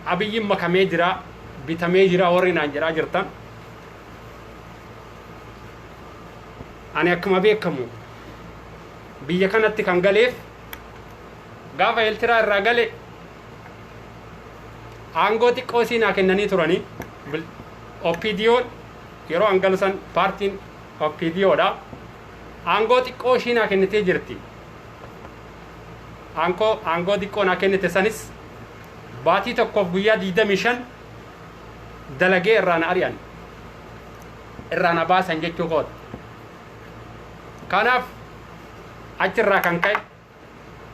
Abiyyiin makamee jira, bitamee jira warri naan jedhaa jirtan. Ani akkuma beekamu biyya kanatti kan galeef gaafa Eeltiraa irraa gale aangoo xiqqoo isii naa kennanii turanii. OPDO'n yeroo an galu san paartiin OPDOdha. Aangoo xiqqoo ishii naa kennitee jirti. Aangoo xiqqoo naa kennite sanis baatii tokkoof guyyaa 25 dalagee irraa na ari'an. Irraa na baasan jechuu kooti. Kanaaf achirraa kan ka'e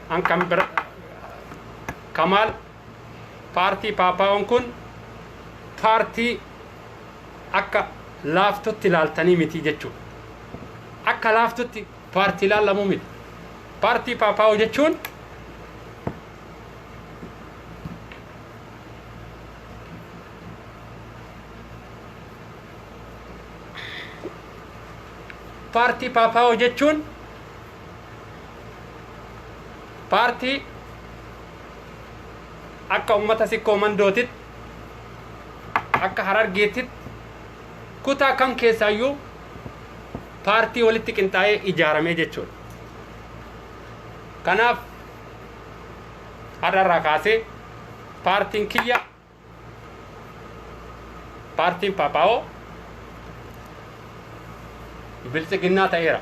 an kan bira Kamaal paartii Paapaa'oon kun paartii akka laaftutti ilaaltanii miti jechuudha. Akka laaftutti paartii ilaalamuu miti. Paartii Paapaa'oo jechuun paartii Paapaa'oo jechuun paartii akka uummata Sikkoo Mandootitti, akka Harargeettitti, kutaa kam keessaayyuu paartii walitti qinxaa'ee ijaaramee jechuudha. Kanaaf har'arraa kaasee paartiin kiyya, paartiin Paapaa'oo Biltsiginnaa ta'eera.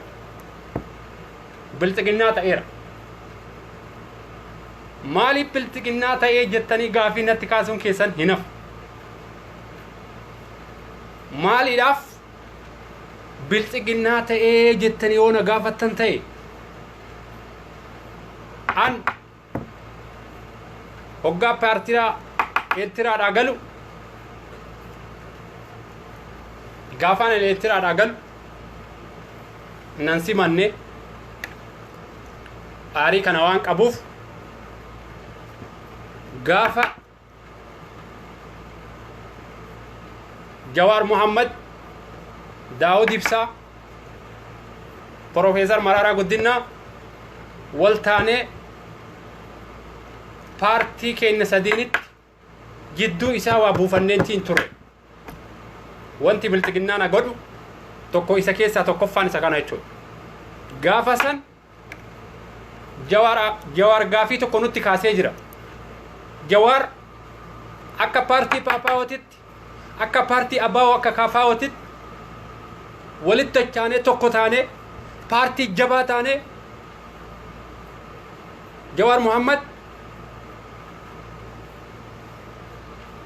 Biltsiginnaa ta'eera. Maaliif biltsiginnaa ta'ee jettanii gaafii natti kaasuun keessan hin hafu. Maaliidhaaf biltsiginnaa ta'ee jettanii yoo na gaafattan ta'e, an hoggaa paartiraa Eertiraadhaa galu, gaafaan Eertiraadhaa galu nan simanne. Aarii kana waan qabuuf gaafa Jawaar Muhammad, Daawud Ibsaa, Profeesar Maraaraa Guddinaa wal taanee paartii keenya sadiinitti jidduu isaa waa buufanneetiin turre. Wanti bilxiginnaa na godhu tokko isa keessaa tokkoffaan isa kana jechuudha. Gaafa san Jawaar gaafii tokko nutti kaasee jira. Jawaar akka paartii Paapaawootitti, akka paartii Abaawoo, akka Kaafaawootitti walitti dachaanee tokko taanee paartii jabaa taanee Jawaar Muhammad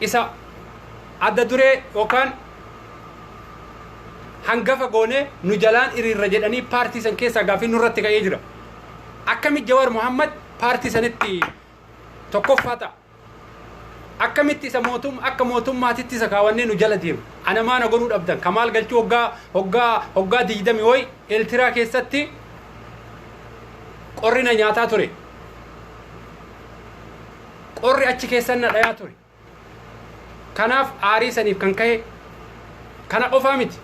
isa adda duree yookaan hangafa goonee nu jalaan hiriirra jedhanii paartii san keessaa gaafii nurratti ka'ee jira. Akkamitti Jawaar Muhammad paartii sanitti tokkoffaa ta'a? Akkamitti isa mootum akka mootummaatitti isa kaawwannee nu jala deemu? Ana maana godhuu dhabdan. Kamaal Galchuu hoggaa 20 wayi Eeltiraa keessatti qorri na nyaataa ture. Qorri achi keessan na dhayaa ture. Kanaaf aarii saniif kan ka'e kana qofaa miti.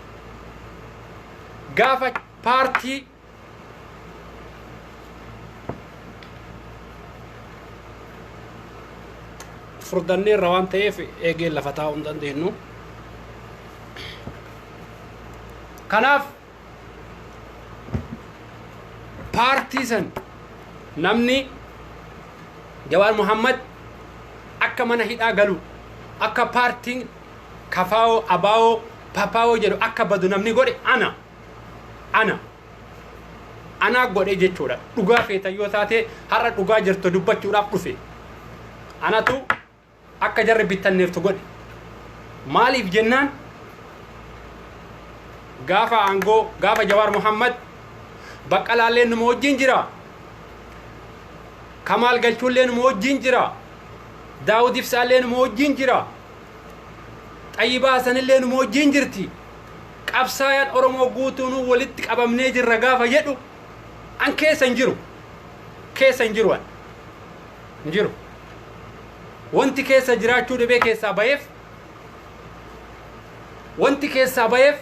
Gaafa paartii furdanneerra waan ta'eef eegeen lafa taa'uu hin dandeenyu. Kanaaf paartii san namni Jawaar Muhammad akka mana hidhaa galu, akka paartiin Kafaa'oo, Abaa'oo, Papaa'oo jedhu akka badu namni godhe ana. Ana. Anaa godhe jechuudha. Dhugaa feetan yoo taate har'a dhugaa jirtu dubbachuudhaaf dhufe. Anatu akka jarri bittanneeftu godhe. Maaliif jennaan, gaafa aangoo gaafa Jawaar Muhammad Baqqalaallee numa wajjin jira. Kamaal Galchuullee numa wajjin jira. Daawud Ibsaallee numa wajjin jira. Xayyibaa Hasanillee numa wajjin jirti. Qabsaayaan Oromoo guutuunuu walitti qabamnee jirra gaafa jedhu an keessa hin jiru. Keessa hin jiru an. Hin jiru. Wanti keessa jiraachuu dhibee keessaa baheef, wanti keessaa baheef,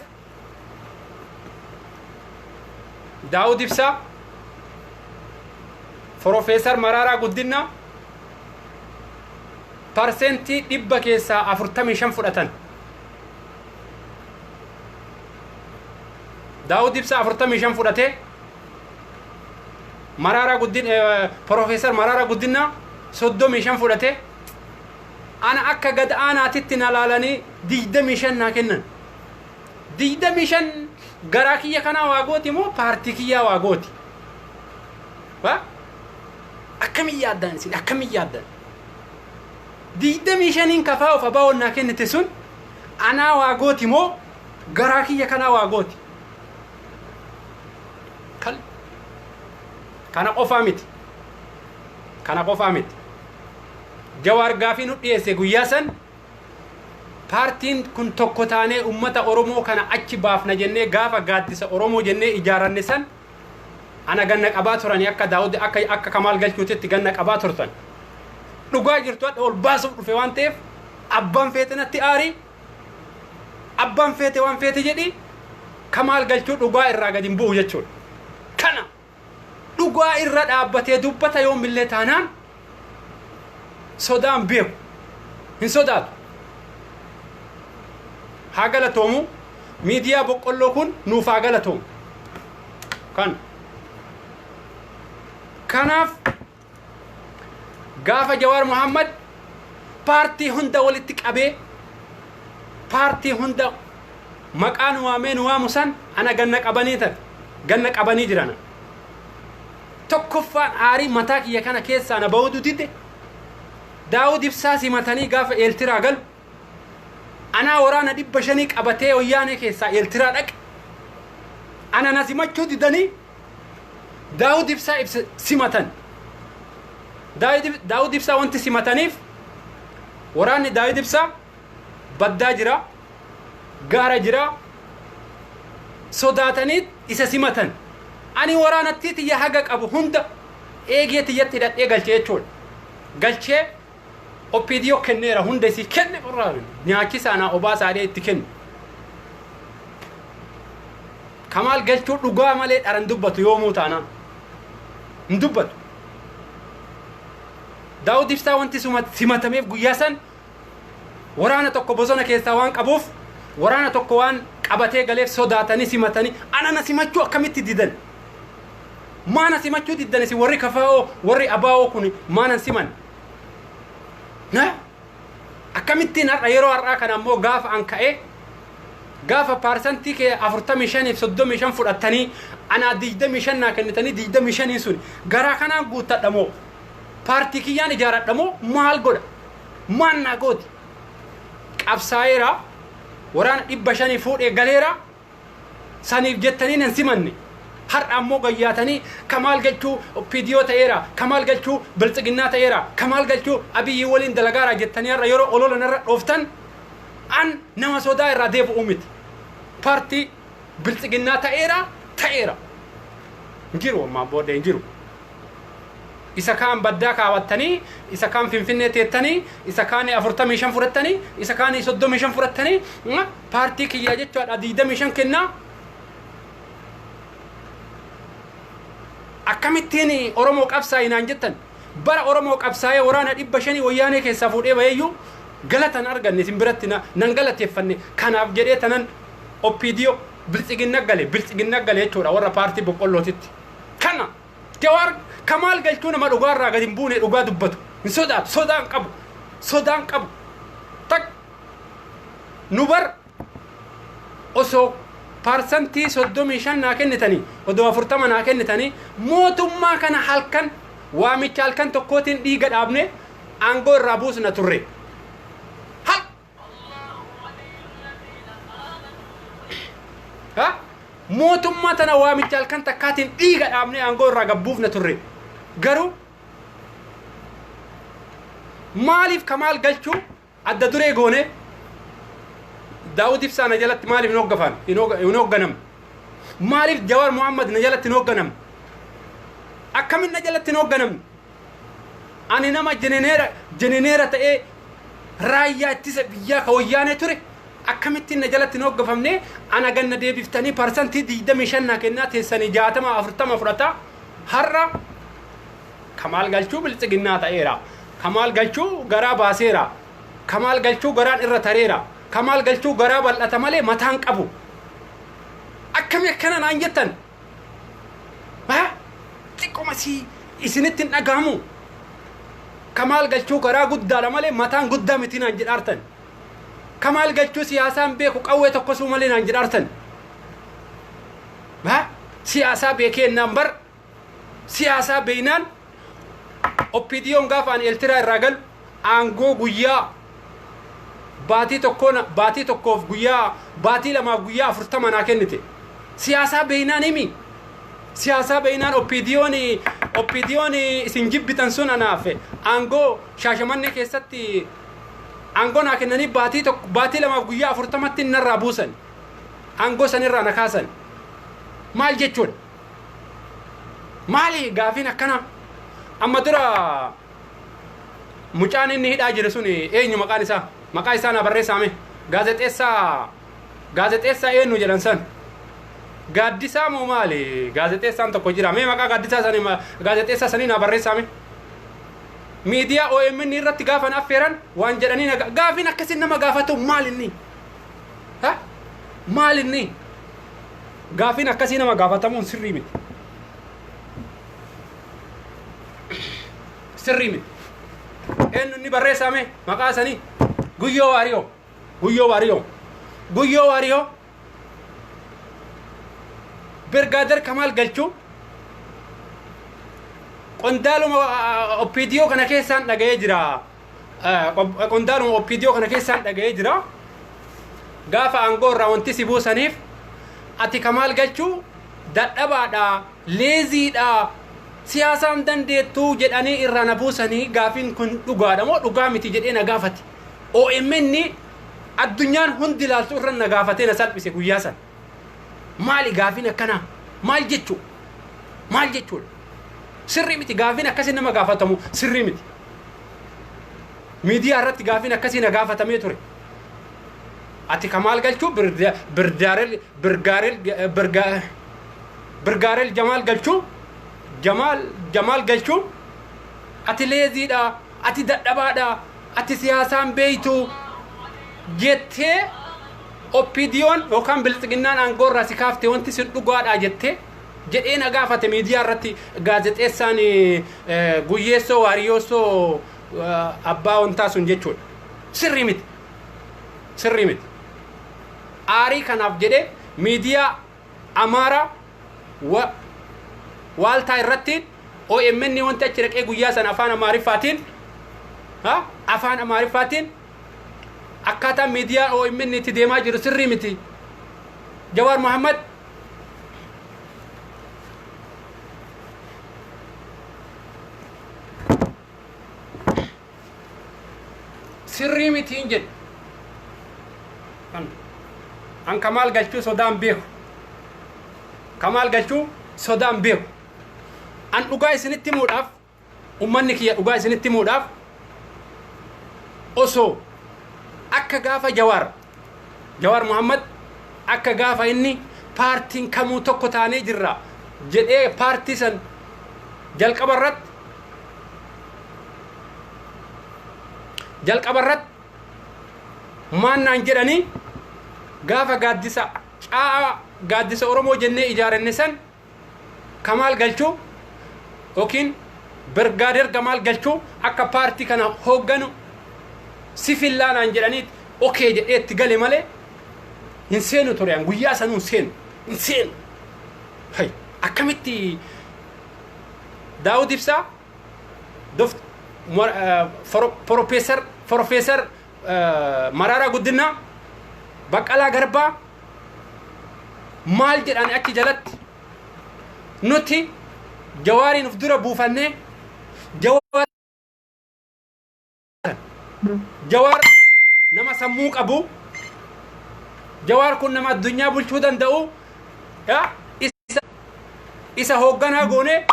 Daawud Ibsaa, Profeesar Maraaraa Guddinaa, Parsentii 100 keessaa 45 fudhatan. Daawud Ibsaa 45 fudhate. Maraara Guddin Profeesar Maraara Guddinaa 35 fudhate. Ana akka gad aanaatitti na laalanii 25 naa kennan. 25 garaa kiyya kanaa waa gooti moo paartii kiyyaa waa gooti? Wa? Akkamiin yaaddan isin, akkamiin yaaddan? 25n kafaa of abaa'oon naa kennite sun anaa waa gooti moo garaa kiyya kanaa waa gooti? Kal kana qofaa miti. Kana qofaa miti. Jawaar gaafii nu dhiyeesse guyyaa san, paartiin kun tokko taanee ummata Oromoo kana achi baafna jennee gaafa Gaaddisa Oromoo jennee ijaaranne san, ana ganna qabaa turanii akka Daawud akka Kamaal Galchuutitti ganna qabaa turtan. Dhugaa jirtu hadha ol baasuuf dhufe waan ta'eef, abbaan feete natti aarii, abbaan feete waan feete jedhi, Kamaal Galchuu dhugaa irraa gadi hin bu'u jechuudha. Kana dhugaa irra dhaabbatee dubbata, yoomillee taanaan sodaan beeku, hin sodaatu. Haa galatoomu, miidiyaa boqqolloo kun nuuf haa galatoomu. Kan kanaaf gaafa Jawaar Muhammad paartii hunda walitti qabee, paartii hunda maqaa nu waamee nu waamu san, ana ganna qabanii tan ganna qabanii jirana. Tokkoffaan aarii mataa kiyya kana keessaa na ba'uutu dide. Daawud Ibsaa simatanii gaafa Eeltiraa galu, anaa waraana 500 qabatee wayyaanee keessaa Eeltiraa dhaqe. Ana na simachuu didanii Daawud Ibsaa ibsa simatan. Daawud Ibsaa wanti simataniif, waraanni Daawud Ibsaa baddaa jira, gaara jira, sodaatanii isa simatan. Ani waraanattii tiyya haga qabu hunda eegee tiyyatti hidhadhee galchee jechuudha. Galchee OPDO kenneera, hunda isii kenne, qorraa nyaachisaa naa obaasaadhee itti kenne. Kamaal Galchuu dhugaa malee dharan dubbatu, yoomuu taanaan. Hin dubbatu. Daawud Ibsaa wanti simatameef guyyaa san waraana tokko bosona keessaa waan qabuuf, waraana tokko waan qabatee galeef sodaatanii simatanii, ana na simachuu akkamitti didan? Maana simachuu diddan isin warri kafaa'oo, warri abaa'oo kun maanan siman? Na akkamittiin har'a, yeroo har'aa kana ammoo gaafa an ka'ee, gaafa paarsantii kee 45f 35 fudhattanii anaa 25 naa kennitanii, 25n sun garaa kanaan guuttadha moo paartii kiyyaan ijaaradha moo maal godha, maal naa gooti? Qabsaa'eera, waraana 500 fuudhee galeera, saniif jettanii nan simanne. Har'a ammoo gayyaatanii Kamaal Galchuu OPDO ta'eera, Kamaal Galchuu Biltsiginnaa ta'eera, Kamaal Galchuu Abiyyi waliin dalagaara jettanii har'a yeroo olola narra dhooftan, an nama sodaa irraa deebi'uu miti. Paartii Biltsiginnaa ta'eera, ta'eera. Hin jiru, ammaan booddee hin jiru. Isa kaan baddaa kaawwattanii, isa kaan Finfinnee teettanii, isa kaan 45 fudhattanii, isa kaan 35 fudhattanii, paartii kiyyaa jechuudha 25 kennaa. Akkamittiin Oromoo qabsaa'i naan jettan? Bara Oromoo qabsaa'ee waraana 500 wayyaanee keessaa fuudhee baheeyyuu galatan arganne, isin biratti nan galateeffanne. Kanaaf jedhee tanan OPDO Biltsiginna gale, Biltsiginna gale jechuudha warra paartii boqqollootitti. Kana Jawaar Kamaal Galchuu nama dhugaarraa gadi hin buune, dhugaa dubbatu. Hin sodaatu, sodaan qabu, sodaan qabu. Tak nu bar osoo paarsantii 35 naa kennitanii, odoo 40 naa kennitanii, mootummaa kana halkan waamicha halkan tokkootiin dhiiga dhaabne aangoo irraa buusna turre. Hal ha mootummaa tana waamicha halkan takkaatiin dhiiga dhaabne aangoo irraa gabbuufna turre. Garuu maaliif Kamaal Galchuu adda duree goone? Daawud Ibsaa na jalatti maaliif hin hoggafan, hin hoogganamne? Maaliif Jawaar Muhammad na jalatti hin hoogganamne? Akkamin na jalatti hin hoogganamne? Ani nama jeneneera ta'ee raayyaa ittisa biyyaa ka wayyaanee ture akkamittiin na jalatti hin hooggafamne? Ana ganna deebiftanii parsantii 25 naa kennaa teessanii 60 40 fudhataa, har'a Kamaal Galchuu Biltsiginnaa ta'eera. Kamaal Galchuu garaa baaseera. Kamaal Galchuu garaan irra tareera. Kamaal Galchuu garaa bal'ata malee mataan qabu. Akkami akkana naan jettan? Haa? Xiqqoma si isinitti hin dhagahamu. Kamaal Galchuu garaa guddaadha malee mataan guddaa miti naan jedhaartan. Kamaal Galchuu siyaasaan beeku qawwee tokkosuu malee naan jedhaartan. Haa? Siyaasaa beekee naan bar siyaasaa beeynaan OPDOn gaafa ani Eltiraa irraa galu aangoo guyyaa baatii tokkoon baatii tokkoof guyyaa baatii lamaaf guyyaa 40 naa kennite. Siyaasaa beeynaan himi. Siyaasaa beeynaan OPDOn OPDOn isin jibbitan sun anaaf aangoo Shaashamannee keessatti aangoo naa kennanii baatii tokko baatii lamaaf guyyaa 40tti narraa buusan. Aangoo sanirraa na kaasan. Maal jechuudha? Maali gaafiin akkanaa? Amma dura mucaan inni hidhaa jiru sun eenyu maqaan isaa? Maqaa isaa naa barreessaa mee? Gaazexeessaa gaazexeessaa eenyu jedhan san? Gaaddisaa moo maali? Gaazexeessaan tokko jira. Mee maqaa gaaddisaa sanii gaazexeessaa sanii naa barreessaa mee? Miidiyaa OMN irratti gaafan affeeran waan jedhanii na gaafiin akkasiin nama gaafatu maal inni? Ha? Maal inni? Gaafiin akkasii nama gaafatamuun sirrii miti. Sirrii miti. Eenyu inni barreessaa mee maqaa isanii? Guyyoo Waariyoo. Guyyoo Waariyoo. Guyyoo Waariyoo. Birgaader Kamaal Galchuu. Qondaaluma OPDO kana keessaan dhaga'ee jira. Qondaaluma OPDO kana keessaan dhaga'ee jira. Gaafa aangoo irraa wanti si buusaniif ati Kamaal Galchuu dadhabaadha, leeziidha, siyaasaan dandeettuu jedhanii irraa na buusanii gaafiin kun dhugaadha moo dhugaa miti jedhee na gaafate. OMN addunyaan hundi ilaaltu irra na gaafatee na salphise guyyaa sana. Maali gaafiin akkanaa? Maal jechuu? Maal jechuudha? Sirrii miti gaafiin akkasii nama gaafatamu sirrii miti. Miidiyaa irratti gaafiin akkasii na gaafatamee ture. Ati Kamaal Galchuu Birdaarel Birgaarel Birgaarel Jamaal Galchuu Jamaal Jamaal Galchuu ati leeziidha ati dadhabaadha ati siyaasaan beeytu jettee OPDOn yookaan bilxiginnaan aangoo irraa si kaafte wanti sin dhugaadha jettee jedhee na gaafate miidiyaa irratti gaazexeessaan Guyyeessoo Waariyyoosoo abbaa wantaa sun jechuudha. Sirrii miti. Sirrii miti. Aarii kanaaf jedhee miidiyaa Amaaraa waaltaa irratti OMN wanti achi dhaqee guyyaa sana afaan Amaariffaatiin afaan Amaariffaatiin akkaataa miidiyaa OMN itti deemaa jiru sirrii miti. Jawaar Mohammad sirrii mitiin jedhe. An Kamaal Galchuu sodaan beeku. Kamaal Galchuu sodaan beeku. An dhugaa isinitti himuudhaaf ummanni kiyya dhugaa isinitti himuudhaaf osoo akka gaafa Jawaar Jawaar Muhammad akka gaafa inni paartiin kamuu tokko taanee jirra jedhee paartii san jalqaba irratti jalqaba irratti maan naan jedhanii gaafa gaaddisa caa'aa gaaddisa Oromoo jennee ijaaranne san Kamaal Galchuu yookiin Birgaader Kamaal Galchuu akka paartii kana hoogganu si fillaa naan jedhaniit okee jedhee itti gale malee hin seenu ture an guyyaa sanuu hin seenu hin seenu. Hay akkamitti Daawud Ibsaa doft Profeesar Profeesar Maraaraa Guddinaa Baqqalaa Garbaa maal jedhan achi jalatti nuti Jawaariin uf dura buufannee Jawaar Jawaar nama sammuu qabu Jawaar kun nama addunyaa bulchuu danda'u isa isa hoogganaa goonee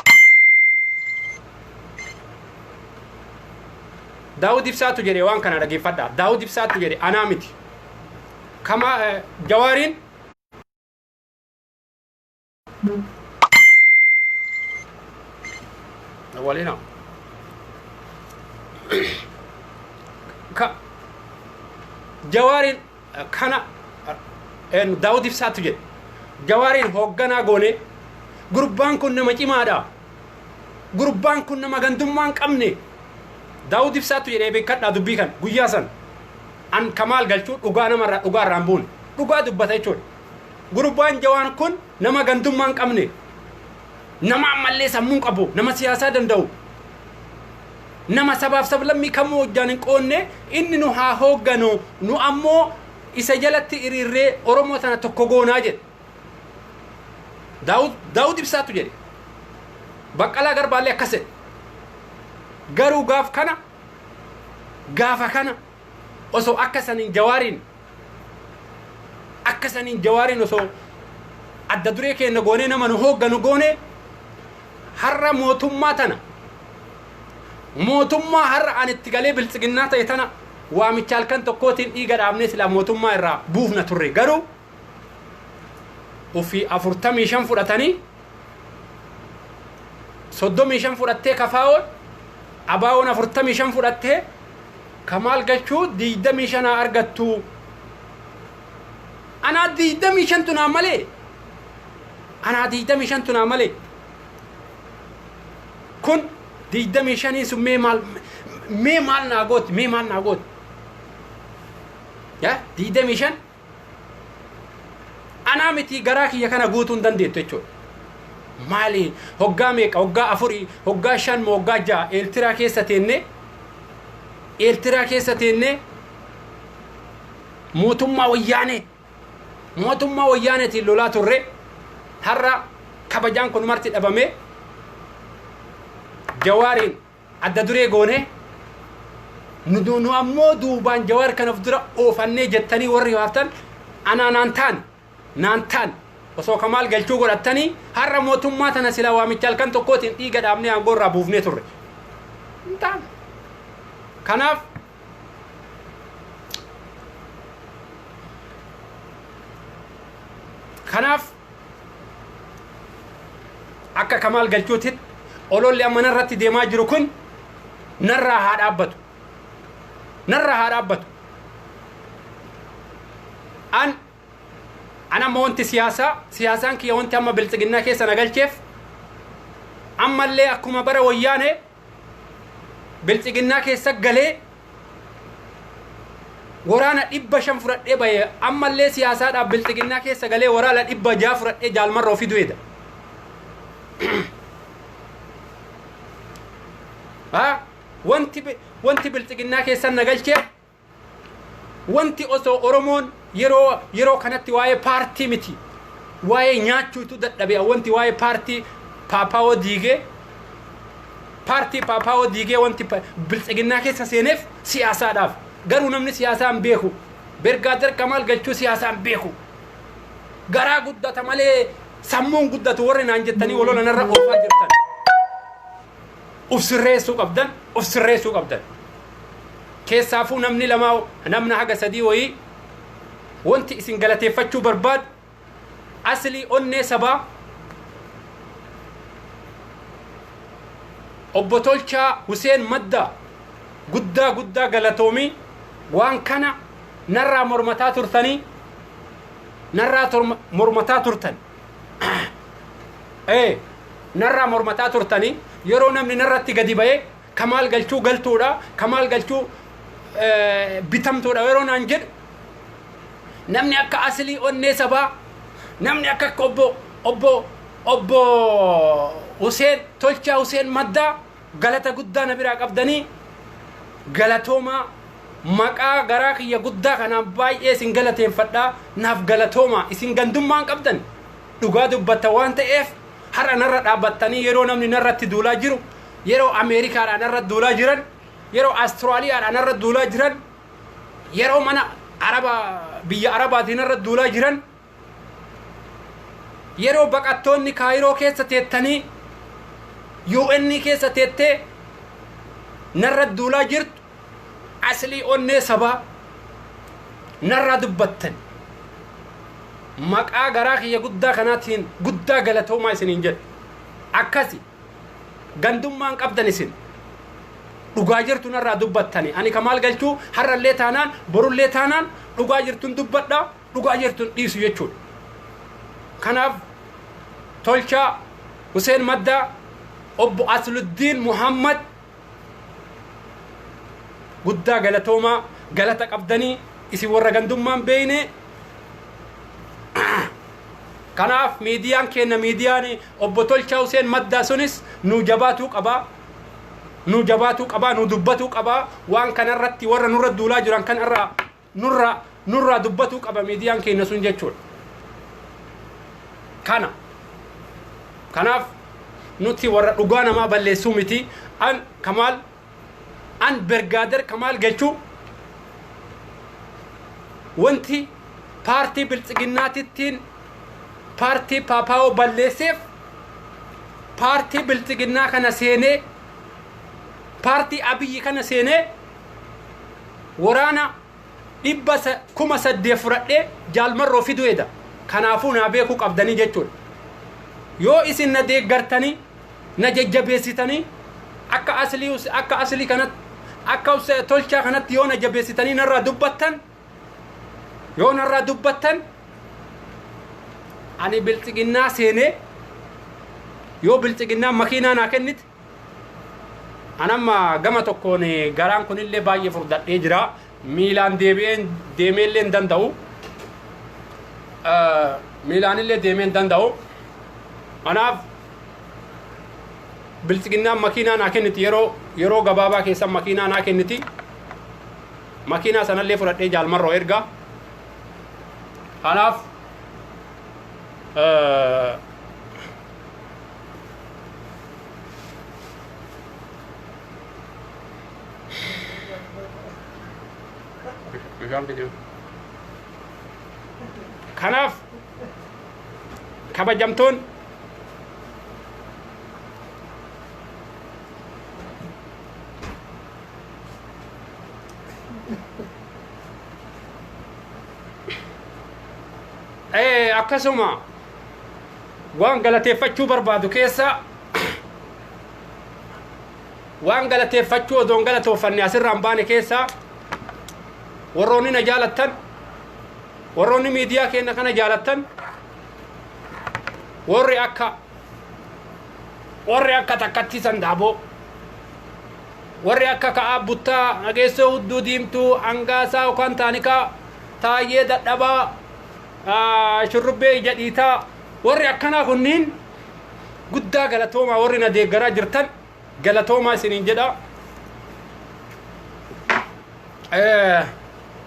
Daawud Ibsaatu jedhe waan kana dhageeffadha. Daawud Ibsaatu jedhe anaa miti. Kama Jawaariin waliina. Ka Jawaariin kana Daawud Ibsaatu jedhe. Jawaariin hoogganaa goone, gurbaan kun nama cimaadha. Gurbaan kun nama gandummaa hin qabne. Daawud Ibsaatu jedhee, beekadhaa dubbii kan guyyaa san. An Kamaal Galchuu dhugaa namarraa dhugaa irraan buune. Dhugaa dubbata jechuudha. Gurbaan Jawaan kun nama gandummaa hin qabne. Nama ammallee sammuu hin qabu. Nama siyaasaa danda'u. Nama sabaaf sablammii kamuu hojjaan hin qoonne, inni nu haa hoogganu, nu ammoo isa jalatti hiriirree Oromoo tana tokko goonaa jedhe. Daawud Ibsaatu jedhe. Baqqalaa Garbaallee akkas jedhe. Garuu gaaf kana gaafa kana osoo akka saniin Jawaariin akka saniin Jawaariin osoo adda duree keenya goonee nama nu hoogganu goonee, har'a mootummaa tana, mootummaa har'a ani itti galee biltsiginnaa ta'e tana, waamicha halkan tokkootiin dhiiga dhaabnee silaa mootummaa irraa buufna turre. Garuu ofii 45 fudhatanii, 35 fudhattee, kafaa'oon abaawoon 45 fudhattee, Kamaal Galchuu 25 argattu. Anaa 25 tunaa malee, anaa 25 tunaa malee, kun 25 sun mee maal, mee maal naa gooti, mee maal naa gooti? Yaa 25 anaa miti, garaa kiyya kana guutuu hin dandeettu jechuudha. Maali, hoggaa meeqa, hoggaa afurii, hoggaa 5 moo hoggaa 6 Eeltiraa keessa teennee, Eeltiraa keessa teennee mootummaa wayyaanee, mootummaa wayyaaneetiin lolaa turre. Har'a kabajaan kun marti dhabamee, Jawaariin adda duree goone, nu ammoo duubaan Jawaar kan of dura oofannee jettanii warri haaftan anaa naan taane, naan taane. Osoo Kamaal Galchuu godhattanii, har'a mootummaa tana silaa waamicha halkan tokkootiin dhiiga dhaabnee aangoo irraa buufnee turre. Hin taane. Kanaaf akka Kamaal Galchuutitti ololli amma narratti deemaa jiru kun narraa haa dhaabbatu. Narraa haa dhaabbatu. An amma wanti siyaasaa, siyaasaan kiyya, wanti amma biltsiginnaa keessa na galcheef, ammallee akkuma bara wayyaanee biltsiginnaa keessa galee waraana 500 fudhadhee bahe, ammallee siyaasaadhaaf biltsiginnaa keessa galee waraana 600 fudhadhee Jaalmarra ofii du'eedha. Wanti biltsiginnaa keessa na galcheef, wanti osoo Oromoon yeroo kanatti waa'ee paartii miti, waa'ee nyaachuutu dadhabe, wanti waa'ee paartii paapaawoo diigee, paartii paapaawoo diigee, wanti biltsiginnaa keessa seeneef siyaasaadhaaf. Garuu namni siyaasaa hin beeku, Birgaader Kamaal Galchuu siyaasaa hin beeku, garaa guddata malee sammuun guddatu warri naan jettanii walola narra oofaa jirtan, uf sirreessuu qabdan, uf sirreessuu qabdan. Keessaafuu namni lama, namni haga sadii wayii, wanti isin galateeffachuu barbaadu, Aslii Onnee Sabaa, Obbo Tolchaa Huseen Maddaa, guddaa guddaa galatoomii. Waan kana narraa mormataa turtanii, narraa mormataa turtan, narraa mormataa turtanii, yeroo namni narratti gadi ba'ee Kamaal Galchuu galtuudha, Kamaal Galchuu bitamtuudha yeroo naan jedhu, namni akka Aslii Onnee Sabaa, namni akka obbo Huseen Tolchaa Huseen Maddaa, galata guddaa na biraa qabdanii, galatoomaa. Maqaa garaa kiyya guddaa kanaan baay'ee isin galateeffadhaa. Naaf galatoomaa. Isin gandummaan qabdan, dhugaa dubbatta waan ta'eef, har'a narra dhaabbattanii yeroo namni narratti duulaa jiru, yeroo Ameerikaadhaan narra duulaa jiran, yeroo Awustiraaliyaadhaan narra duulaa jiran, yeroo mana Araba, biyya Arabaatiin narra duulaa jiran, yeroo baqattoonni Kaayiroo keessa teettanii, UN keessa teettee narra duulaa jirtu, Aslii Onnee Sabaa, narraa dubbattan, maqaa garaa kiyya guddaa kanaatiin guddaa galatoomaa isiniin jedhe. Akkasi gandummaan qabdan isin. Dhugaa jirtu narraa dubbattani. Ani Kamaal Galchuu har'allee taanaan borullee taanaan dhugaa jirtuun dubbadha, dhugaa jirtuun dhiisu jechuudha. Kanaaf Tolchaa Huseen Maddaa, obbo Asluddiin Muhammad, guddaa galatoomaa, galata qabdanii isin warra gandummaan beeyne. Kanaaf miidiyaan keenya, miidiyaan obbo Tolchaa Huseen Maddaa sunis nu jabaatuu qabaa. Nu jabaatuu qabaa, nu dubbatuu qabaa. Waan kanarratti warra nurra duulaa jiran kanarraa nurraa dubbatuu qaba miidiyaan keenya sun jechuudha. Kana. Kanaaf nuti warra dhugaa namaa balleessuu miti. An Kamaal, an Bergaader Kamaal Galchuu, wanti paartii biltsiginnaatittiin paartii Paapaa'oo balleesseef paartii biltsiginnaa kana seenee, paartii Abiyyi kana seenee, waraana 8,000 fudhadhee Jaalmarroo fiduu eda. Kanaafuu naa beekuu qabdanii jechuudha. Yoo isin na deeggartanii na jajjabeessitanii akka aslii akka aslii kanatti, akka Tolchaa kanatti yoo na jabeessitanii narraa dubbattan, yoo narraa dubbattan, ani biltsiginnaa seenee, yoo biltsiginnaa makiinaa naa kennite, anamma gama tokkoon garaan kunillee baay'ee furdadhee jira. Miilaan deebi'een deemeellee hin danda'u, miilaanillee deemee hin danda'u. Kanaaf biltsiginnaan makiinaa naa kenniti, yeroo gabaabaa keessa makiinaa naa kenniti, makiinaa sanallee fudhadhee Jaalmarroo erga. Kanaaf bishaan fidi. Kanaaf kabajamtoon akkasuma waan galateeffachuu barbaadu keessa, waan galateeffachuu odoon galatooffanne asirraan baane keessa, warroonni na jaalattan, warroonni miidiyaa keenya kana jaalattan, warri akka Takkatti Sandaaboo, warri akka Ka'aa Buttaa, Nageessoo Hudduu Diimtuu, Angaasaa yookaan Taanikaa, Taayyee Dadhabaa, Shurrubbee Ija Dhiitaa, warri akkanaa kunniin guddaa galatoomaa. Warri na deeggaraa jirtan galatoomaa isiniin jedha.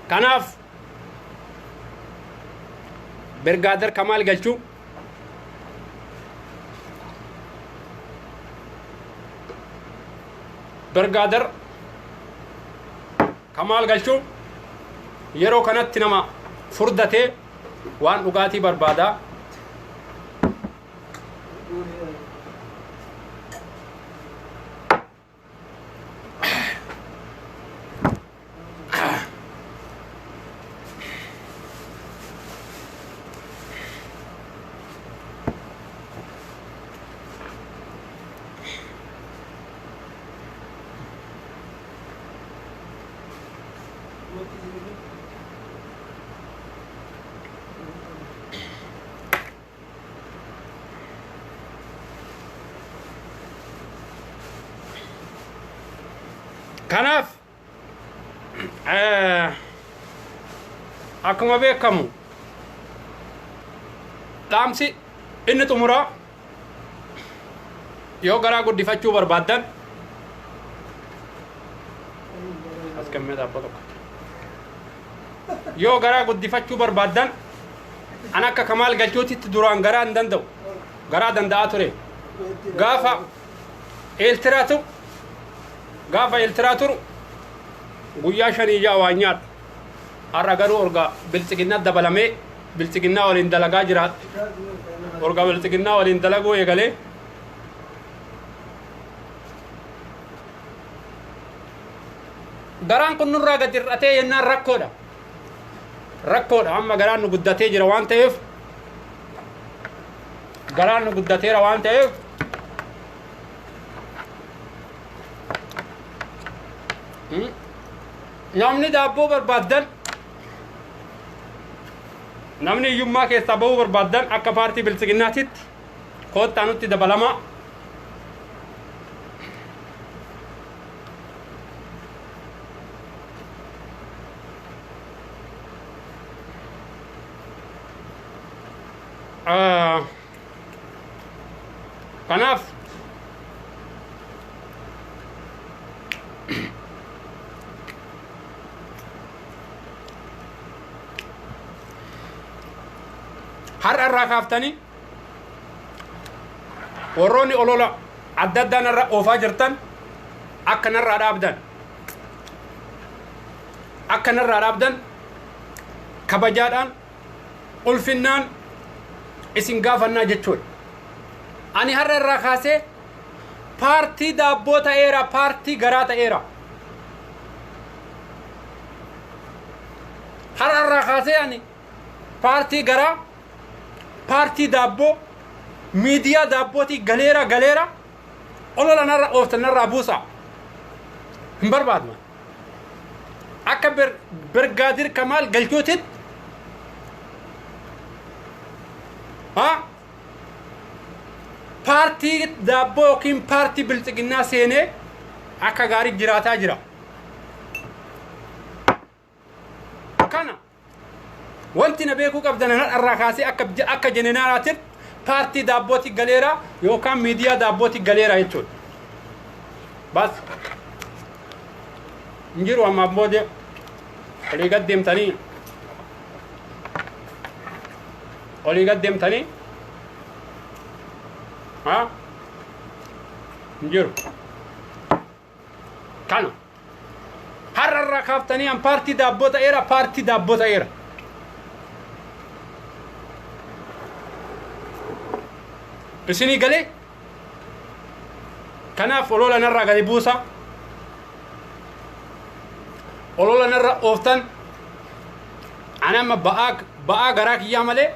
Kanaaf Birgaader Kamaal Galchuu Birgaader Kamaal Galchuu yeroo kanatti nama furdatee waan dhugaatii barbaadaa. Kanaaf akkuma beekamu dhaamsi inni xumuraa, yoo garaa guddifachuu barbaaddan as kennee dhaabbata tokko, yoo garaa guddifachuu barbaaddan, an akka Kamaal Galchuutitti duraan garaa hin danda'u, garaa danda'aa ture. Gaafa eeltiraa turu guyyaa 5 ja'a waan nyaadhu. Har'a garuu orga biltsiginnaa dabalamee biltsiginnaa waliin dalagaa jira, orga biltsiginnaa waliin dalaguu eegalee, garaan kun nurraa gad hir'atee yennaan rakkoodha, rakkoodha. Amma garaan nu guddatee jira waan ta'eef, garaan nu guddateera waan ta'eef, Namni daabboo barbaaddan, namni hiyyummaa keessaa bahuu barbaaddan akka paartii biltsiginnaatitti koottaa nutti dabalamaa. Kanaaf har'a irraa kaaftanii warroonni olola adda addaa narra oofaa jirtan akka narraa dhaabdan, akka narraa dhaabdan kabajaadhaan ulfinnaan isin gaafannaa jechuudha. Ani har'a irraa kaasee paartii daabboo ta'eera, paartii garaa ta'eera. Har'a irraa kaasee ani paartii garaa, paartii daabboo, miidiyaa daabbootii galeera galeera olola narra ooftan narraa buusa. Hin barbaadma. Akka Birgaadir Kamaal Galchuutitti paartii daabboo yookiin paartii biltsiginnaa seenee akka gaarii jiraataa jira. Kana wanti na beekuu qabdan har'arraa kaasee akka jeneraalaatitti paartii daabbootti galeera yookaan miidiyaa daabbootti galeera jechuudha. Bas hin jiru ammaan booda olii gad deemtanii olii gad deemtanii hin jiru. Kana har'arraa kaaftanii an paartii daabboo ta'eera, paartii daabboo ta'eera. Isinii galee kanaaf olola narraa gadi buusa. Olola narra ooftan ani amma ba'aa garaa kiyyaa malee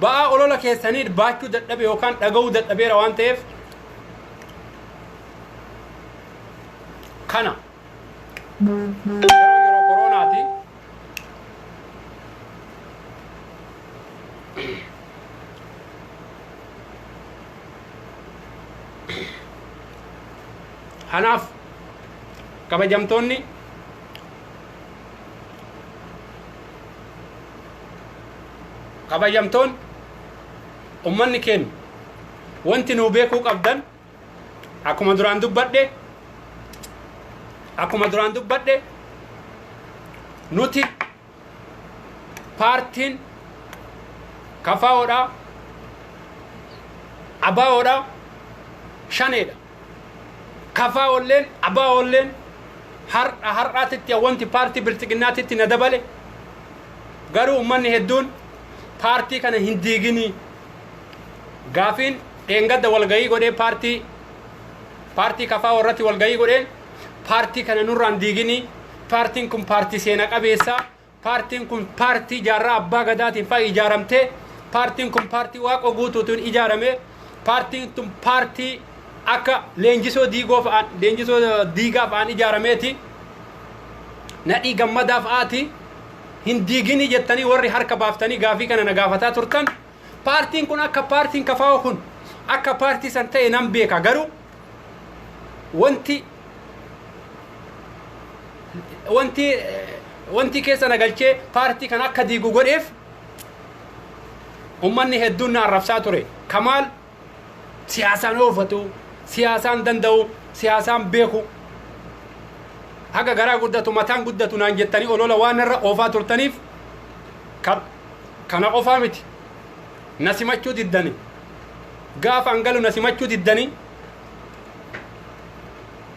ba'aa olola keessanii baachuu dadhabe yookaan dhaga'uu dadhabeera waan ta'eef kana yeroo koronaati kanaaf kabajamtoonni kabajamtoon ummanni keenya wanti nuu beekuu qabdan akkuma duraan dubbadhe nuti paartiin kafaa'oodha, abaa'oodha, shaneedha. Kafaa'oolleen abaa'oolleen har'a har'aatitti wanti paartii biltsiginnaatitti na dabale garuu ummanni hedduun paartii kana hin diiginii gaafiin dheengadda walgayii godhee paartii kafaa'oo irratti walgayii godheen paartii kana nurraan diiginii, paartiin kun paartii seena qabeessaa, paartiin kun paartii jaarraa abbaa gadaatiin fa'a ijaaramtee, paartiin kun paartii waaqoo guutuutiin ijaarame, paartiin tun paartii akka leenjisoo diigoo fa'aan leenjisoo diigaa fa'aan ijaarameeti, nadhii gammadaa fa'aati hin diiginii jettanii warri harka baaftanii gaafii kana na gaafataa turtan. Paartiin kun akka paartiin kafaa'oo kun akka paartii san ta'e nan beeka garuu wanti keessa na galchee paartii kan akka diigu godheef ummanni hedduun na arrabsaa ture. Kamaal siyaasaan oofatu, siyaasaan danda'u, siyaasaan beeku, haga garaa guddatu mataan guddatu naan jettanii olola waan irra oofaa turtaniif kana qofaa miti na simachuu diddani. Gaafa an galu na simachuu diddani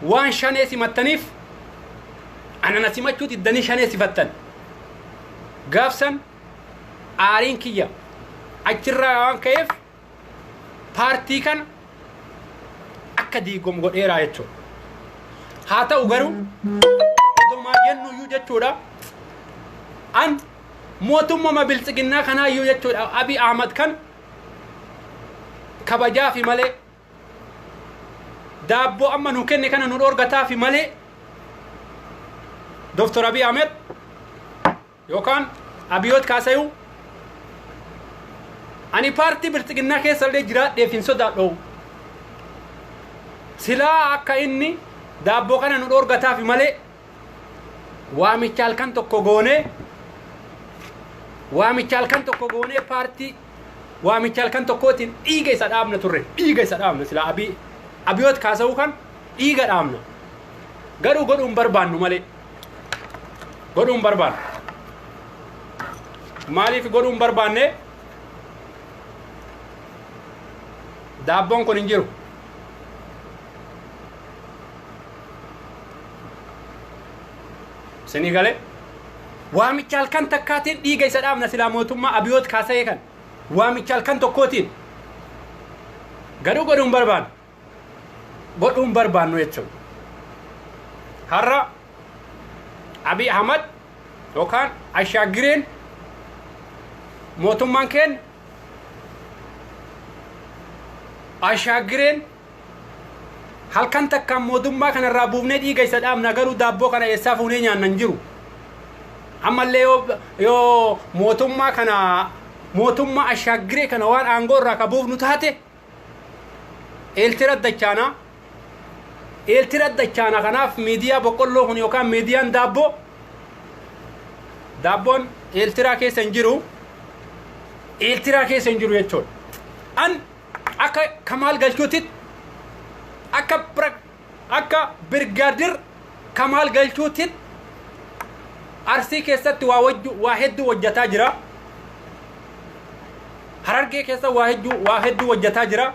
waan shanee simattaniif ana na simachuu diddanii shanee sifattan. Gaafsan aariin kiyya achirraa waan ka'eef paartii kana akka diigomu godheeraa jechuudha. Haa ta'u garuu odumaa jennuyyuu jechuudha an mootummaa biltsiginnaa kanaayyuu jechuudha Abiy Ahmad kan kabajaafi malee daabboo amma nu kenne kana nu dhorgataafi malee Dr. Abiy Ahmed yookaan Abiyoot Kaasayuu ani paartii bilxiginnaa keessa illee jiraadheef hin sodaadhu. Silaa akka inni daabboo kana nu dhoorgataafi malee waamicha halkan tokko goonee waamicha halkan tokko goonee paartii waamicha halkan tokkootiin dhiiga isa dhaabna turre, dhiiga isa dhaabna. Silaa Abiyoot Kaasayuu kan dhiiga dhaabna, garuu godhuun barbaannu malee godhuun barbaannu. Maaliif godhuun barbaanne? Daabboon kun hin jiru. Isinii galee? Waamicha halkan takkaatiin dhiiga isa dhaabna silaa mootummaa Abiyoot Kaasayee kan waamicha halkan tokkootiin, garuu godhuun barbaannu, godhuun barbaannu jechuudha. Har'a Abiy Ahmad yookaan Ashaagireen mootummaan keenya Ashaagireen halkan takkaan mootummaa kanarraa buufnee dhiiga isa dhaabna, garuu daabboo kana eessaa fuunee nyaanna? Hin jiru. Ammallee yoo mootummaa kana, mootummaa Ashaagiree kana waan aangoo irraa ka buufnu taate, eeltira dachaanaa, eeltira dachaana. Kanaaf miidiyaa boqqolloo kun yookaan miidiyaan daabboo, daabboon eeltiraa keessa hin jiru, eeltiraa keessa hin jiru jechuudha. An akka Kamaal Galchuutitti, akka Birgaadir Kamaal Galchuutitti Arsii keessatti waa wajju waa hedduu hojjataa jira. Harargee keessa waa hedduu hojjataa jira.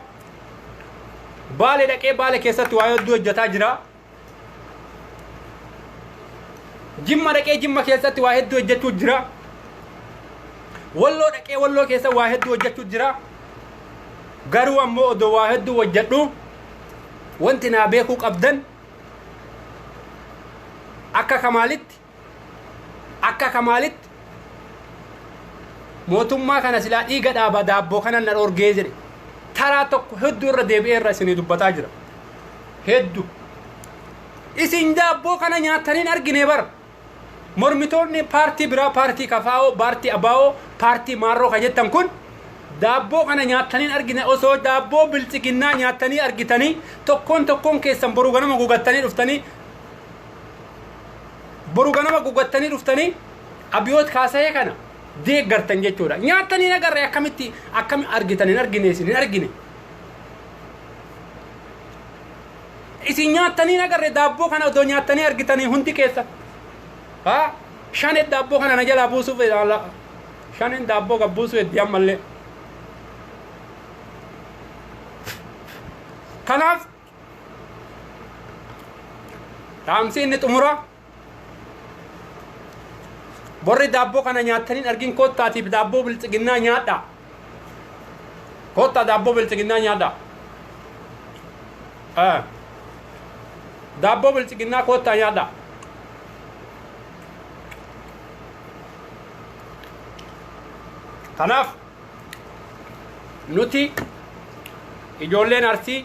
Baale dhaqee Baale keessatti waa hedduu hojjataa jira. Jimma dhaqee Jimma keessatti waa hedduu hojjechuu jira. Walloo dhaqee Walloo keessa waa hedduu hojjechuu jira. Garuu ammoo odoo waa hedduu hojjedhu, wanti naa beekuu qabdan akka Kamaalitti mootummaa kana silaa dhiiga dhaaba, daabboo kana na dhorgee jedhe. Taraa tokko hedduu irra deebi'ee irra isinii dubbataa jira. Hedduu isin daabboo kana nyaataniin argine bara. Mormitoonni paartii biraa, paartii Kafaa'oo, paartii Abaa'oo, paartii Maarroo ka jettan kun daabboo kana nyaattaniin argine. Osoo daabboo bilxiginnaa nyaattanii argitanii, tokkoon tokkoon keessan boru ganama gugattanii dhuftanii, boru ganama gugattanii dhuftanii Abiyoot Kaasa'ee kana deeggartan jechuudha. Nyaattanii agarre, akkamitti akkami argitan? Hin argine, isin hin argine. Isin nyaattanii agarre. Daabboo kana odoo nyaattanii argitanii hundi keessa. Haa, shanen daabboo kana na jalaa buusuuf, shanen daabboo gabbuusuu heddi ammallee. Kanaaf dhaamsi inni xumura, warri daabboo kana nyaattaniin argin, koottaatiif daabboo bilxiginnaa nyaadha. Koottaa daabboo bilxiginnaa nyaadha. Daabboo bilxiginnaa koottaa nyaadha. Kanaaf nuti ijoolleen Arsii,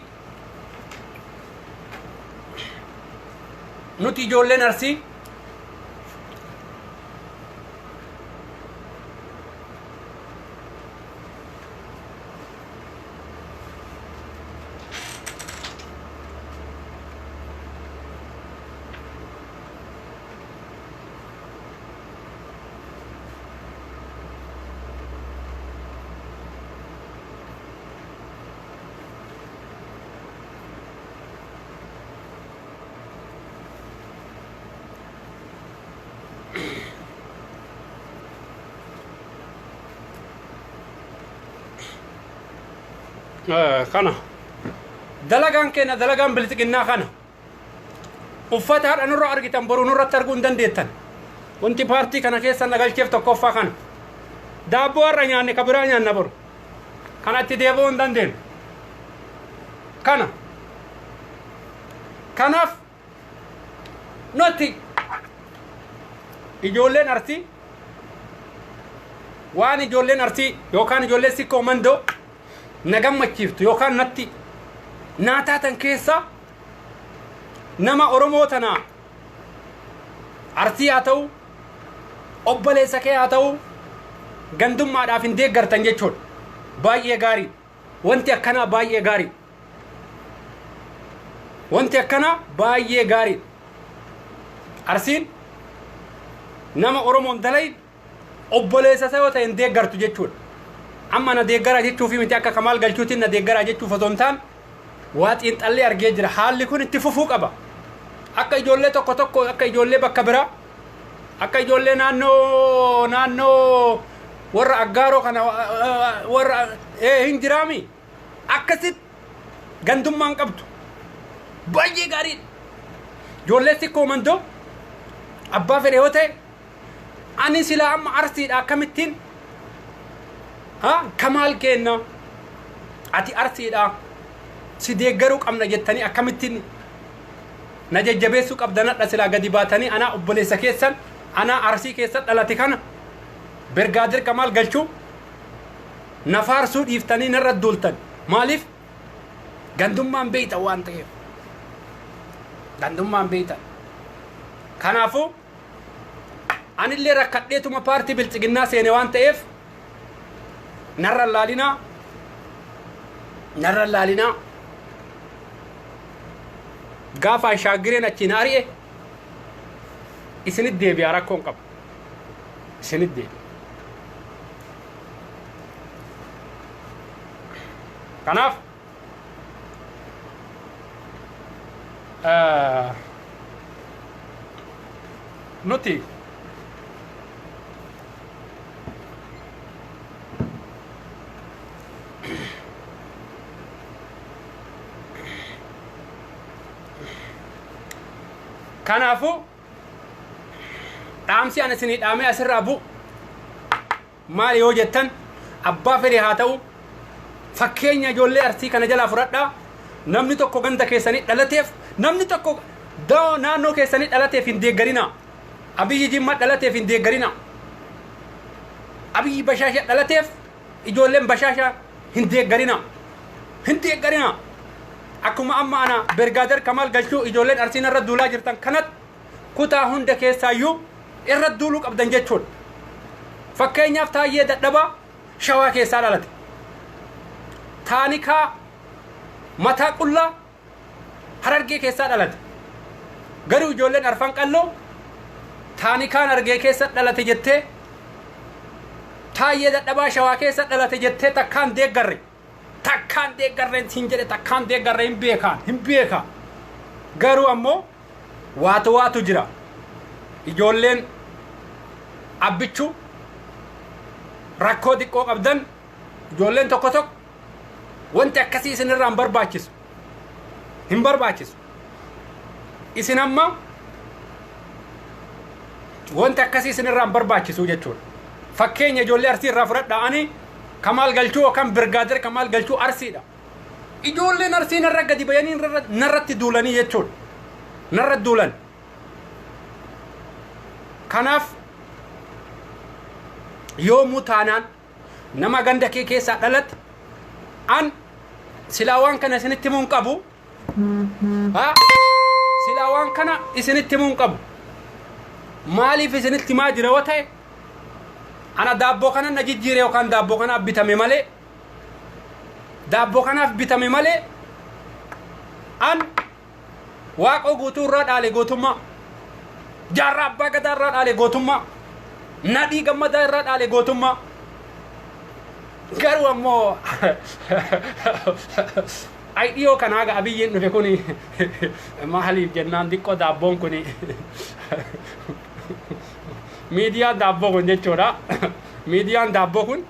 nuti ijoolleen Arsii kana dalagaan keenya, dalagaan bilxiginnaa kana. Uffata har'a nurra argitan boruu nurratti arguu hin dandeettan. Wanti paartii kana keessa na galcheef tokkoffaa kana. Daabboo har'a nyaanne ka biraa nyaanna boru, kanatti deebi'uu hin dandeenyu kana. Kanaaf nuti ijoolleen Arsii, waan ijoolleen Arsii yookaan ijoolleen Sikkoo Mandoo na gammachiiftu yookaan natti naa taatan keessa nama Oromoo tanaa. Arsii haa ta'u, obboleessa kee haa ta'u, gandummaadhaaf hin deeggartan jechuudha. Baay'ee gaarii. Wanti akkanaa baay'ee gaarii. Wanti akkanaa baay'ee gaarii. Arsiin nama Oromoon dalayin obboleessa isaa yoo ta'e hin deeggartu jechuudha. Amma na deeggaraa jechuufi miti, akka Kamaal Galchuutiin na deeggaraa jechuuf osoo hin taane, waa xiinxallee argee jira. Haalli kun itti fufuu qaba. Akka ijoollee tokko tokko, akka ijoollee bakka biraa, akka ijoollee naannoo warra Aggaaroo kana warra hin jiraami. Akkasitti gandummaan qabdu. Baay'ee gaariidha. Ijoollee Sikkoo Mandoo abbaa fedhe yoo ta'e, ani silaa amma Arsiidha, akkamittiin ha Kamaal kenna, ati Arsiidha, si deeggaruu qabna jettanii akkamittiin na jajjabeessuu qabdan? Hadha silaa gadi baatanii anaa obboleessa keessan, anaa Arsii keessa dhalate kana, Birgaadir Kamaal Galchuu, na faarsuu dhiiftanii narra duultan. Maaliif? Gandummaan beeytan waan ta'eef. Gandummaan beeytan. Kanaafuu anillee rakkadheetuma paartii Biltsiginnaa seene waan ta'eef, narra laalinaa, narra laalinaa. Gaafa ashaagireen achiin ari'e isinit deebi'a, rakkoon qabu, isinit deebi'a. Kanaaf nuti kanaafuu dhaamsi ani isinii dhaamee asirraa bu'u maali yoo jettan, abbaa fedhe haa ta'u, fakkeenya ijoollee Arsii kana jalaa fudhadhaa. Namni tokko ganda keessanii dhalateef, namni tokko naannoo keessanii dhalateef hin deeggarinaa. Abiyyi Jimma dhalateef hin deeggarinaa. Abiyyi Bashaasha dhalateef ijoolleen Bashaasha hin deeggarinaa, hin deeggarinaa. Akkuma amma ana Bergaader Kamaal Galchuu ijoolleen Arsiin irra duulaa jirtan kanatti, kutaa hunda keessaayyuu irra duuluu qabdan jechuudha. Fakkeenyaaf, Taayyee Dadhabaa Shawaa keessaa dhalate. Taanikaa Mataa Qullaa Harargee keessaa dhalate. Garuu ijoolleen Arfan Qalloo Taanikaan Harargee keessa dhalate jettee, Taayyee Dadhabaa Shawaa keessa dhalate jettee takkaan deeggarre. Takkaan deeggarre siin jedhe, takkaan deeggarre. Hin beekaan, hin beeka. Garuu ammoo waatu waatu jira. Ijoolleen Abbichuu rakkoo xiqqoo qabdan, ijoolleen tokko tokko, wanti akkasii isinirraa hin barbaachisu. Hin barbaachisu. Isin amma wanti akkasii isinirraa hin barbaachisu jechuudha. Fakkeenya ijoollee Arsii irraa fudhadhaa. Ani Kamaal Galchuu yookaan Birgaadir Kamaal Galchuu Arsiidha. Ijoolleen Arsii narra gadi bayanii narratti duulanii jechuudha. Narra duulan. Kanaaf yoomuu taanaan nama ganda kee keessaa dhalate, an silaa waan kana isinitti himuu hin qabu. Ha? Silaa waan kana isinitti himuu hin qabu. Maaliif isinitti himaa jira yoo ta'e, ana daabboo kana na jijjiire yookaan daabboo kanaaf bitame malee, daabboo kanaaf bitame malee, an Waaqoo Guutuu irraa dhaale gootummaa. Jaarraa Abbaa Gadaa irraa dhaale gootummaa. Nadhii Gammadaa irraa dhaale gootummaa. Garuu ammoo ay dhiyoo kana haga Abiyyiin dhufe kuni maaliif jennaan, xiqqoo daabboon kuni, miidiyaan daabboo kun jechuudha. Miidiyaan daabboo kun,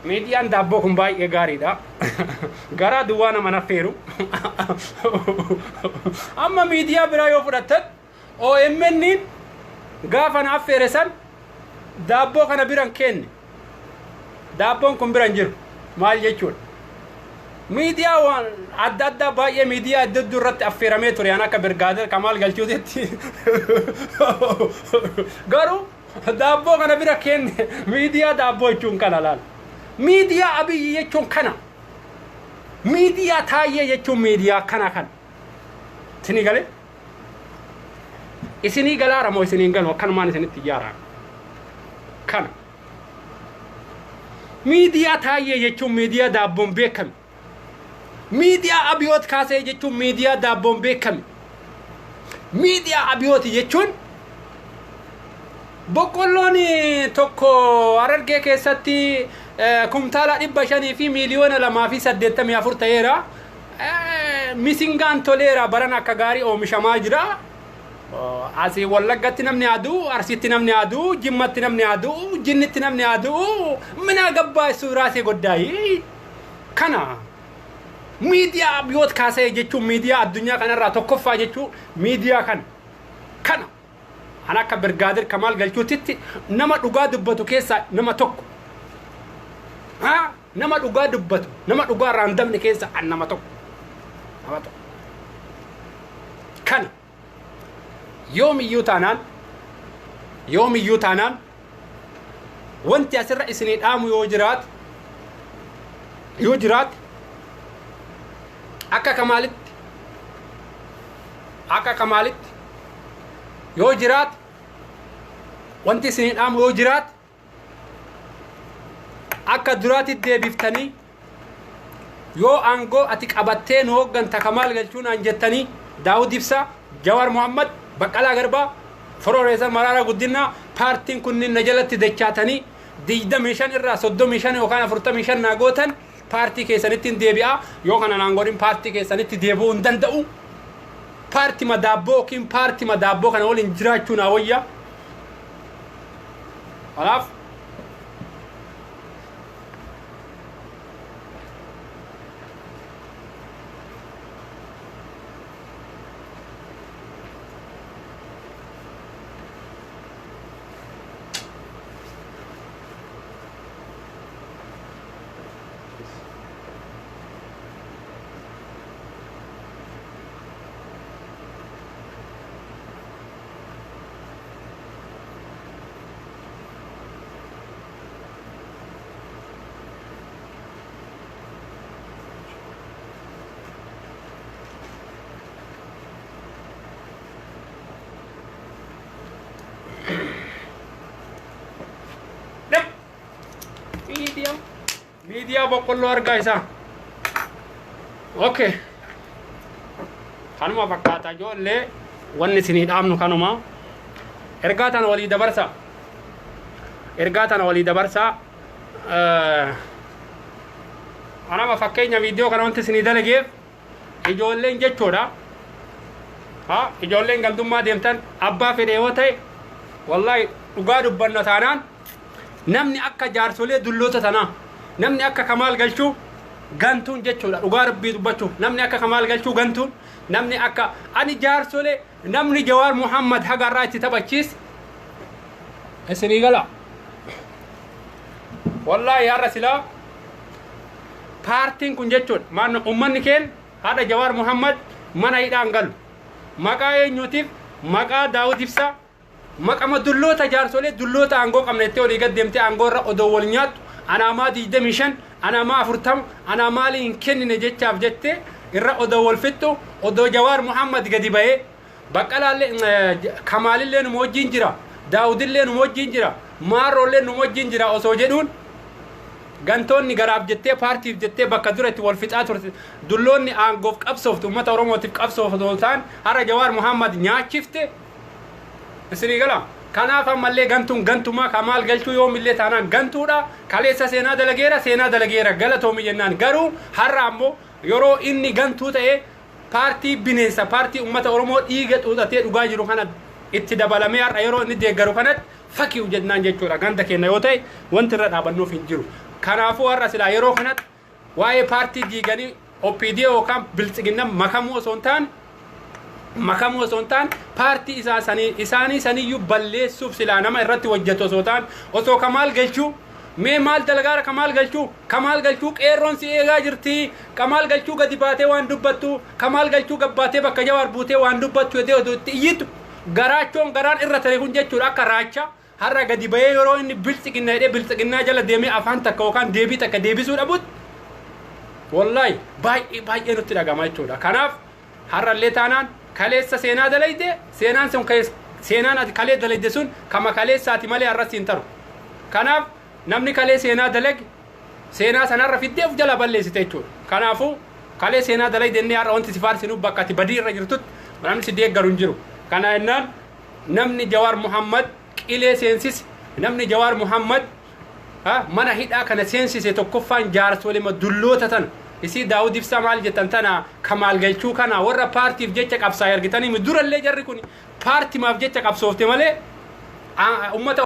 miidiyaan daabboo kun baay'ee gaariidha. Garaa duwwaa nama naffeeru. Amma miidiyaa biraa yoo fudhattan, OMN gaafa na affeere san daabboo kana bira hin kenne. Daabboon kun bira hin jiru. Maal jechuudha? Miidiyaa waan adda addaa baay'ee, miidiyaa iddoo iddoo irratti affeeramee ture an akka Birgaadir Kamaal Galchuutitti. Garuu daabboo kana bira kenne. Miidiyaa daabboo jechuun kana laal. Miidiyaa Abiyyi jechuun kana. Miidiyaa Taayyee jechuun miidiyaa kana kan. Isinii galee? Isinii galaara moo isiniin galu akkanumaan isinitti ijaara. Kana. Miidiyaa Taayyee jechuun miidiyaa daabboon beekame. Miidiyaa Abiyoot Kaasee jechuun miidiyaa daabboon beekame. Miidiyaa Abiyooti jechuun boqqolloon tokko Harargee keessatti kumtaala 500 fi 2,084,000 ta'eera. Misingaan toleera baran akka gaarii oomishamaa jira. Asii Wallaggatti namni aduu, Arsiitti namni aduu, Jimmatti namni aduu, Jinnitti namni aduu, mina gabbaa suuraasee goddaayi. Kana miidiyaa Abiyoot Kaasee jechuun miidiyaa addunyaa kanarraa tokkoffaa jechuun miidiyaa kana. Kana. An akka Birgaadir Kamaal Galchuutitti nama dhugaa dubbatu keessaa nama tokko. Haa nama dhugaa dubbatu, nama dhugaa irraa hin dabne keessaa an nama tokko. Nama tokko. Kana. Yoomiyyuu taanaan yoomiyyuu taanaan wanti asirra isinii dhaamu yoo jiraate akka Kamaalitti akka Kamaalitti yoo jiraate wanti isinii dhaamu yoo jiraate akka duraatti deebiftanii yoo aangoo ati qabattee nu hoogganta Kamaal Galchuu naan jettanii Daawud Ibsaa, Jawaar Mohammad, Baqqalaa Garbaa, Fororeessa Mararaa Guddinaa paartiin kunniin na jalatti dachaatanii 25 irraa 35 yookaan 45 naa gootan paartii keessanitti hin deebi'a. Yoo kana naan godhin paartii keessanitti deebi'uu hin danda'u. Paartii madaabboo yookiin paartii madaabboo kana waliin jiraachuu naa wayya. Kanaaf miidiyaa boqqolloo argaa isaa. Okay. Kanuma fakkaata ijoollee wanni isinii dhaamnu kanuma. Ergaa tana walii dabarsa. Ergaa tana walii dabarsa. Anama fakkeenya viidiyoo kana wanti isinii dalageef ijoolleen jechuudha. Ha ijoolleen gandummaa deemtan abbaa fedhe yoo ta'e wallahi dhugaa dubbanna taanaan namni akka jaarsolee dulloota tanaa namni akka Kamaal Galchuu gantuun jechuudha dhugaa rabbii dubbachuuf namni akka Kamaal Galchuu gantuun namni akka ani jaarsolee namni Jawaar Muhammad haga irraa itti taphachiis isinii gala. Wallaahi har'a silaa paartiin kun jechuudha maal ummanni keen haadha Jawaar Muhammad mana hidhaan galu maqaa eenyuutiif maqaa Daawud Ibsaa maqama dulloota jaarsolee dulloota aangoo qabna jettee olii gad deemtee aangoo irra odoo wal nyaattu anaamaa 25 anaamaa 40 anaa maalii hin kennine jechaaf jettee irra odoo wal fixxu odoo Jawaar Muhammad gadi ba'ee Baqqalaallee Kamaalillee numa wajjin jira Daawudillee numa wajjin jira Maarroollee numa wajjin jira osoo jedhuun gantoonni garaaf jettee paartiif jettee bakka dura itti wal fixaa turte dulloonni aangoof qabsooftu uummata Oromootiif qabsooftu ta'an har'a Jawaar Muhammad nyaachifte isinii gala. Kanaaf ammallee gantuun gantumaa Kamaal Galchuu yoomillee taanaan gantuudha. Kaleessa seenaa dalageera seenaa dalageera galatoomi jennaan garuu har'a ammoo yeroo inni gantuu ta'e paartii bineensa paartii uummata Oromoo dhiiga xuuxatee dhugaa jiru kana itti dabalamee har'a yeroo inni deeggaru kanatti fakiyu jennaan jechuudha. Ganda keenya yoo ta'e wanti irra dhaabannuuf hin jiru. Kanaafuu har'a silaa yeroo kanatti waa'ee paartii diiganii OPD yookaan biltsiginna makamuu osoo hin taane makamuu osoo hin taane paartii isaa sanii isaanii saniyyuu balleessuuf silaa nama irratti hojjetu osoo ta'an osoo Kamaal Galchuu mee maal dalagaara Kamaal Galchuu Kamaal Galchuu qeerroon si eegaa jirti Kamaal Galchuu gadi baatee waan dubbattu Kamaal Galchuu gabbaatee bakka Jawaar buutee waan dubbattu jedhee odoo itti iyyitu garaachoon garaan irra tare kun jechuudha akka raacha har'a gadi bahee yeroo inni biltsiginna jedhee biltsiginnaa jala deemee afaan takka yookaan deebii takka deebisuu dhabutti Wallaahi baay'ee baay'ee nutti dhagama jechuudha. Kanaaf har'allee taanaan kaleessa seenaa dalayde, seenaan sun, seenaan ati kalee dalayde sun kama kaleessaati malee har'as hin taru. Kanaaf namni kalee seenaa dalage seenaa sanarra fiddee of jala balleessite jechuudha. Kanaafuu kalee seenaa dalayde inni har'a wanti si faarsinu bakka ati badii irra jirtutti namni si deeggaru hin jiru. Kana jennaan namni Jawaar Muhammad qilee seensise, namni Jawaar Muhammad mana hidhaa kana seensise tokkoffaan jaarsolee dulloota tana isii Daawud Ibsaa maal jettan tana Kamaal Galchuu kana warra paartiif jecha qabsaa argitanii durallee jarri kun paartimaaf jecha qabsoofte malee ummata.